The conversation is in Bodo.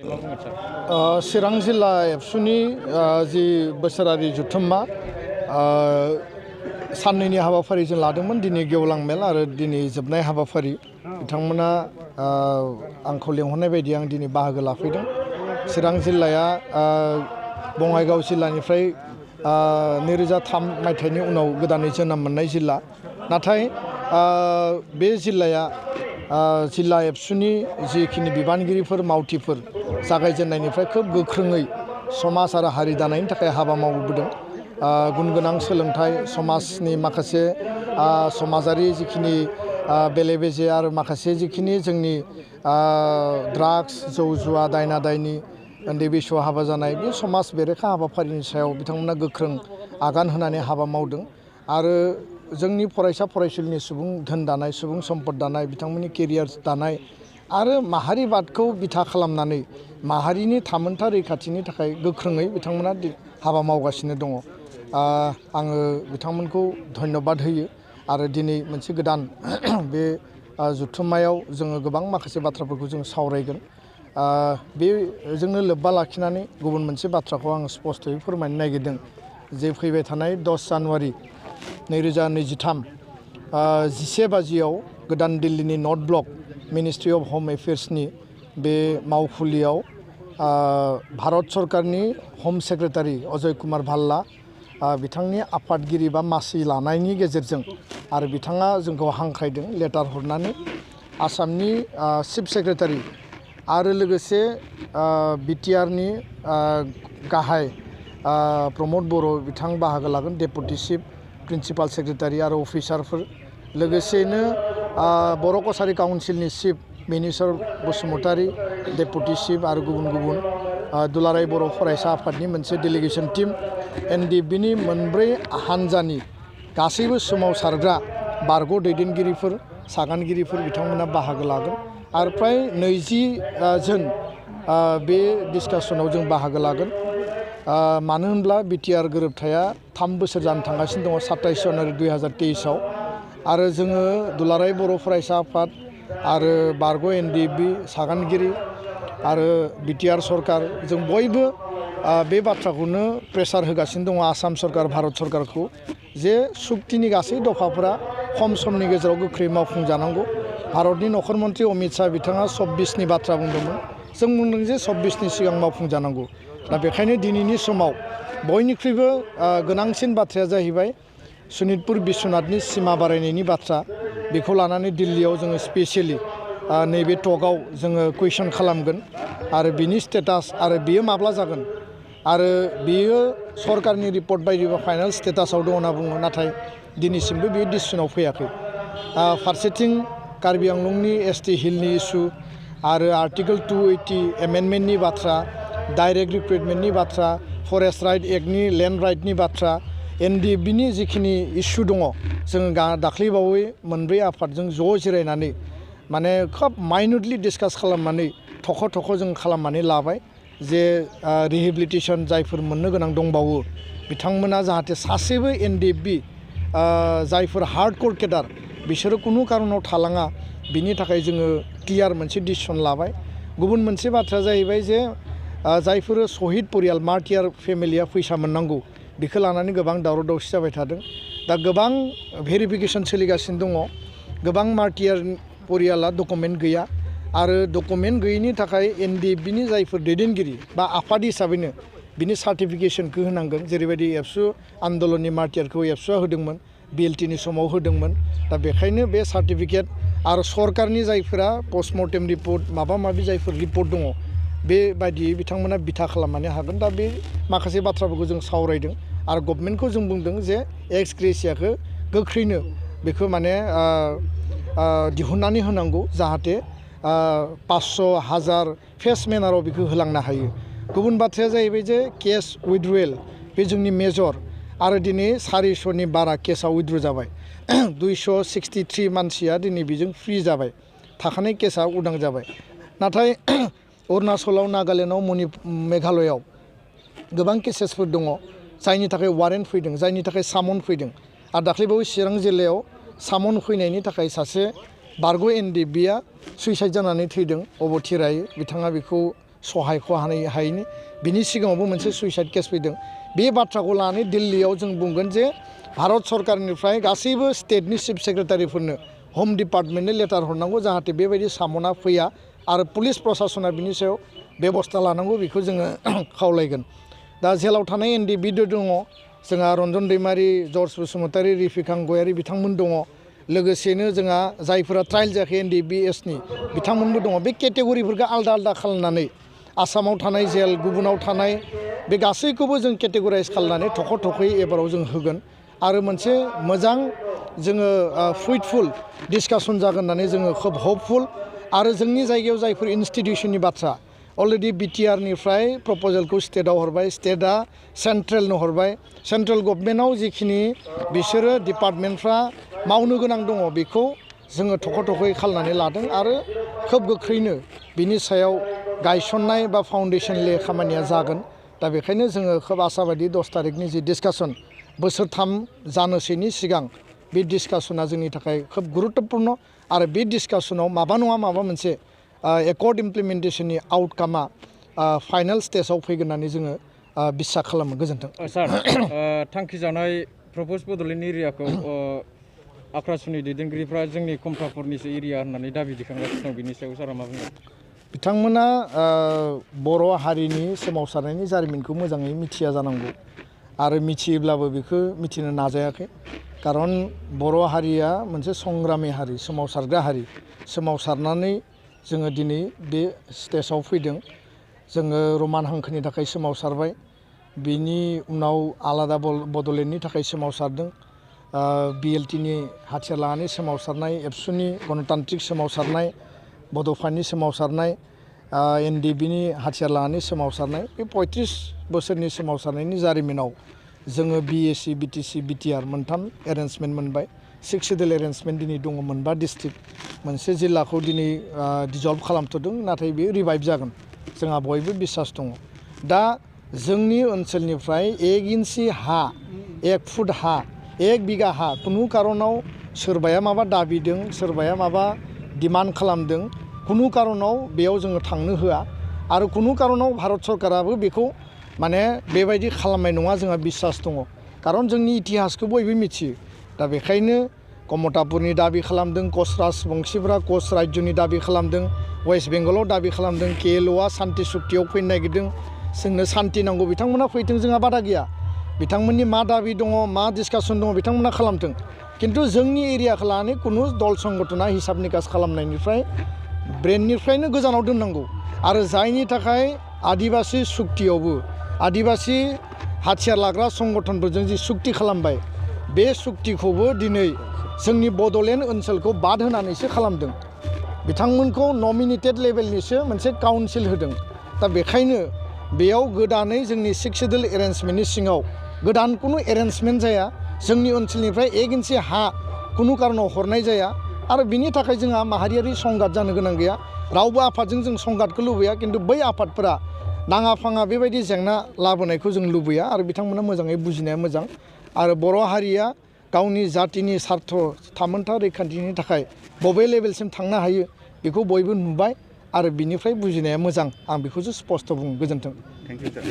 चिरां जिल्ला एबसुनि जि बोसोरारि जुथुम्मा साननैनि हाबाफारिजों लादोंमोन दिनै गेवलां मेल आरो दिनै जोबनाय हाबाफारि बिथांमोना आंखौ लेंहरनाय बायदि आं दिनै बाहागो लाफैदों। चिरां जिल्लाया बङाइगाव जिल्लानिफ्राय 2003 मायथाइनि उनाव गोदानै जोनोम मोननाय जिल्ला, नाथाय बे जिल्लाया जिल्ला एबसुनि जिखिनि बिबानगिरिफोर मावथिफोर जागायजेननायनिफ्राय खोब गोख्रोङै समाज आरो हारि दानायनि थाखाय हाबा मावबोदों। गुन गोनां सोलोंथाइ, समाजनि माखासे समाजारि जिखिनि बेले बेजे आरो माखासे जिखिनि जोंनि ड्राग्स, जौ जुवा, दायना दायनि, उन्दै बैसोआव हाबा जानाय, बे समाज बेरेखा हाबाफारिनि सायाव बिथांमोना गोख्रों आगान होनानै हाबा मावदों आरो जोंनि फरायसा फरायसुलिनि सुबुं धोन दानाय, सुबुं सम्पद दानाय, बिथांमोननि केरियार दानाय आरो माहारिबादखौ बिथा खालामनानै माहारिनि थामोनथा रैखाथिनि थाखाय गोख्रोङै बिथांमोना हाबा मावगासिनो दङ। आङो बिथांमोनखौ धन्यबाद होयो आरो दिनै मोनसे गोदान बे जुथुम्मायाव जोङो गोबां माखासे बाथ्राफोरखौ जों सावरायगोन। बेजोंनो लोब्बा लाखिनानै गुबुन मोनसे बाथ्राखौ आं स्पष्टयै फोरमायनो नागिरदों जे फैबाय थानाय 10 जानुवारि 2023 11 बाजियाव गोदान दिल्लीनि नर्थ ब्लक मिनिस्ट्रि अफ हम एफेयार्सनि बे मावखुलियाव भारत सरकारनि हम सेक्रेटारि अजय कुमार भाल्ला बिथांनि आफादगिरि बा मासि लानायनि गेजेरजों आरो बिथाङा जोंखौ हांख्रायदों लेटार हरनानै आसामनि चिफ सेक्रेटारि आरो लोगोसे बिटिआरनि गाहाय प्रमद बर' बिथां बाहागो लागोन, डेपुटि चिफ, प्रिन्सिपाल सेक्रेटारि आरो अफिसारफोर, लोगोसेनो बर' कसारि काउन्सिलनि चिफ मिनिस्वर बसुमतारी, डेपुटि चिफ आरो गुबुन गुबुन दुलाराय बर' फरायसा आफादनि मोनसे डेलिगेसन टीम, एनडिएफबिनि मोनब्रै हानजानि गासैबो सोमावसारग्रा बारग' दैदेनगिरिफोर, सागानगिरिफोर बिथांमोना बाहागो लागोन आरो फ्राय 20 जन बे डिसकासनाव जों बाहागो लागोन। मानो होनब्ला बिटिआर गोरोबथाया 3 बोसोर जानो थांगासिनो दङ 27 जानुवारि 2023 आरो जोङो दुलाराय बर' फरायसा आफाद आरो बारग' एनडिएफबि सागानगिरि आरो बिटिआर सरकार जों बयबो बे बाथ्राखौनो प्रेसार होगासिनो दङ आसाम सरकार, भारत सरकारखौ जे सुक्तिनि गासै दफाफोरा खम समनि गेजेराव गोख्रै मावफुंजानांगौ। भारतनि नखर मन्त्रि अमित शाह बिथाङा 26नि बाथ्रा बुंदोंमोन, जों बुंदों जे 26नि सिगां मावफुंजानांगौ। दा बेखायनो दिनैनि समाव बयनिख्रुइबो गोनांसिन बाथ्राया जाहैबाय सनितपुर बिश्वनाथनि सिमा बारायनायनि बाथ्रा। बेखौ लानानै दिल्लीयाव जोङो स्पेसियेलि नैबे टकआव जोङो कुइसन खालामगोन आरो बिनि स्टेटास आरो बियो माब्ला जागोन आरो बियो सरकारनि रिपर्ट बायदिबा फाइनाल स्टेटासाव दं होनना बुङो, नाथाय दिनैसिमबो बियो डिसिसनाव फैयाखै। फारसेथिं कार्बि आंलंनि एसटि हिलनि इस्यु आरो आर्टिकेल 280 एमेन्डमेन्टनि बाथ्रा, डाइरेक्ट रिक्रुइटमेन्टनि बाथ्रा, फरेस्ट राइट एक्टनि लेन्ड राइटनि बाथ्रा, एनडिएफबिनि जिखिनि इस्यु दङ, जों दाख्लैबावै मोनब्रै आफादजों ज' जिरायनानै माने खोब माइन्युटलि डिसकास खालामनानै थख' थख' जों खालामनानै लाबाय जे रिहेबिलिटेसन जायफोर मोननो गोनां दंबावो बिथांमोना जाहाथे सासेबो एनडिएफबि जायफोर हार्डक'र केडार बिसोरो खुनु कारनाव थालाङा, बिनि थाखाय जोङो क्लियार मोनसे डिसिसन लाबाय। गुबुन मोनसे बाथ्राया जाहैबाय जे जायफोर सहिद परियाल मार्टियार फेमिलिया फैसा मोननांगौ बेखौ लानानै गोबां दावराव दावसि जाबाय थादों। दा गोबां भेरिफिकेसन सोलिगासिनो दङ, गोबां मार्टियार परियाला डकुमेन्ट गैया आरो डकुमेन्ट गैयैनि थाखाय एनडिएफबिनि जायफोर दैदेनगिरि बा आफाद हिसाबैनो बिनि सार्टिफिकेसनखौ होनांगोन, जेरैबायदि एबसु आन्दलननि मार्टियारखौ एबसुआ होदोंमोन, बिएलटिनि समाव होदोंमोन। दा बेखायनो बे सार्टिफिकेट आरो सरकारनि जायफोरा पस्टमर्टेम रिपर्ट माबा माबि जायफोर रिपर्ट दङ बेबायदियै बिथांमोना बिथा खालामनानै हागोन। दा बे माखासे बाथ्राफोरखौ जों सावरायदों आरो गभर्नमेन्टखौ जों बुंदों जे एक्स ग्रेसियाखौ गोख्रैनो बेखौ माने दिहुननानै होनांगौ जाहाथे 500, 1000 फेस मेनाराव बेखौ होलांनो हायो। गुबुन बाथ्राया जाहैबाय जे केस उइथड्रयेल बे जोंनि मेजर आरो दिनै 400नि बारा केसआ उइथड्र जाबाय 263 मानसिया दिनै बेजों फ्रि जाबाय, थाखानाय केसआ उदां जाबाय। नाथाय अरुणाचलाव, नागालेण्डआव, मेघालयआव गोबां केसेसफोर दङ जायनि थाखाय वारेन्ट फैदों, जायनि थाखाय सामन फैदों आरो दाख्लैबावै चिरां जिल्लायाव सामन फैनायनि थाखाय सासे बारग' एनडिएफबिया सुइसाइड जानानै थैदों अबथिरायै, बिथाङा बेखौ सहायखौ हायैनि बिनि सिगाङावबो मोनसे सुइसाइड केस फैदों बे बाथ्राखौ लानानै दिल्लीयाव जों बुंगोन जे भारत सरकारनिफ्राय गासैबो स्टेटनि चिफ सेक्रेटारिफोरनो होम डिपार्टमेन्टनो लेटार हरनांगौ जाहाथे बेबायदि सामना फैया आरो पुलिस प्रशासना बिनि सायाव बेबस्था लानांगौ बेखौ जोङो खावलायगोन दा जेलाव थानाय एनडिबिफोर दङ जोंहा रन्जन दैमारि जर्ज बसुमतारी रिफिकां गयारि बिथांमोन दङ लोगोसेनो जोंहा जायफोरा ट्रायल जायाखै एनडिबिएसनि बिथांमोनबो दङ बे केटेगरिफोरखौ आलदा आलदा खालामनानै आसामाव थानाय जेल गुबुनाव थानाय बे गासैखौबो जों केटेगराइज खालामनानै थख'यै एबाराव जों होगोन आरो मोनसे मोजां जोङो फ्रुइटफुल डिसकासन जागोन होननानै जोङो खोब हपफुल आरो जोंनि जायगायाव जायफोर इनस्टिटिउसननि बाथ्रा अलरेडि बिटिआरनिफ्राय प्रप'जेलखौ स्टेटआव हरबाय स्टेटआ सेन्ट्रेलनो हरबाय सेन्ट्रेल गभर्नमेन्टआव जिखिनि बिसोरो डिपार्टमेन्टफ्रा मावनो गोनां दङ बेखौ जोङो थख'यै खालामनानै लादों आरो खोब गोख्रैनो बिनि सायाव गायसननाय बा फाउन्डेसन ले खामानिया जागोन दा बेखायनो जोङो खोब आसाबादि 10 तारिखनि जि डिसकासन बोसोरथाम जानोसैनि सिगां बे डिसकासना जोंनि थाखाय खोब गुरुत्वपूर्ण आरो बे डिसकासनाव माबा नङा माबा मोनसे एकर्ड इमप्लिमेन्टेसननि आउटकामा फाइनाल स्टेजाव फैगोन होननानै जोङो बिसा खालामो गोजोन्थों सार थांखि जानाय प्रप'ज बड'लेण्ड एरियाखौ आक्रासुनि दैदेनगिरिफ्रा जोंनि कमतापुरनिसो एरिया होननानै दाबि दिखांगासिनो दं बिनि सायाव सारा मा बुङो बिथांमोना बर' हारिनि सोमावसारनायनि जारिमिनखौ मोजाङै मिथिया जानांगौ आरो मिथियोब्लाबो बेखौ मिथिनो नाजायाखै खारन बर' हारिया मोनसे संग्रामि हारि सोमावसारग्रा हारि सोमावसारनानै जोङो दिनै बे स्टेजाव फैदों जोङो रमान हांखोनि थाखाय सोमावसारबाय बिनि उनाव आलादा बड'लेण्डनि थाखाय सोमावसारदों बिएलटिनि हाथियार लानानै सोमावसारनाय एबसुनि गणतान्त्रिक सोमावसारनाय बड'फानि सोमावसारनाय एनडिबिनि हाथियार लानानै सोमावसारनाय बे 35 बोसोरनि सोमावसारनायनि जारिमिनाव जोङो बिएसि बिटिसि बिटिआर मोनथाम एरेन्जमेन्ट मोनबाय 6 सिडुल एरेन्जमेन्ट दिनै दङ मोनबा डिस्ट्रिक्ट मोनसे जिल्लाखौ दिनै डिजल्भ खालामथ'दों नाथाय बेयो रिभाइभ जागोन जोंहा बयबो बिसास दङ दा जोंनि ओनसोलनिफ्राय 1 इन्सि हा 1 फुट हा 1 बिगा हा खुनु कारनाव सोरबाया माबा दाबिदों सोरबाया माबा डिमान्ड खालामदों खुनु कारनाव बेयाव जोङो थांनो होआ आरो खुनु कारनाव भारत सरकाराबो बेखौ माने बेबायदि खालामनाय नङा जोंहा बिसास दङ खारन जोंनि इतिहासखौ बयबो मिथियो दा बेखायनो कमतापुरनि दाबि खालामदों कच राजबंशीफ्रा कच राज्योनि दाबि खालामदों वेस्ट बेंगलाव दाबि खालामदों केएलअआ सान्ति सुक्तियाव फैनो नागिरदों जोंनो सान्ति नांगौ बिथांमोना फैथों जोंहा बादा गैया बिथांमोननि मा दाबि दङ मा डिसकासन दङ बिथांमोना खालामथों किन्तु जोंनि एरियाखौ लानानै खुनु दल संगठना हिसाब निकास खालामनायनिफ्राय ब्रेननिफ्रायनो गोजानाव दोननांगौ आरो जायनि थाखाय आदिबासि सुक्तियावबो आदिबासि हाथियार लाग्रा संगठनफोरजों जि सुक्ति खालामबाय बे सुक्तिखौबो दिनै जोंनि बड'लेण्ड ओनसोलखौ बाद होनानैसो खालामदों बिथांमोनखौ नमिनेटेड लेभेलनिसो मोनसे काउन्सिल होदों दा बेखायनो बेयाव गोदानै जोंनि 6 सिडुल एरेन्जमेन्टनि सिङाव गोदान खुनु एरेन्जमेन्ट जाया जोंनि ओनसोलनिफ्राय 1 इन्सि हा खुनु कारनाव हरनाय जाया आरो बिनि थाखाय जोंहा माहारियारि संघात जानो गोनां गैया रावबो आफादजों जों संघातखौ लुबैया किन्तु बै आफादफोरा नाङा फाङा बेबायदि जेंना लाबोनायखौ जों लुबैया आरो बिथांमोना मोजाङै बुजिनाया मोजां आरो बर' हारिया गावनि जातिनि सार्थ थामोन्था रैखाथिनि थाखाय बबे लेभेलसिम थांनो हायो बेखौ बयबो नुबाय आरो बिनिफ्राय बुजिनाया मोजां आं बेखौसो स्पष्ट बुङो गोजोन्थों थेंक इउ सार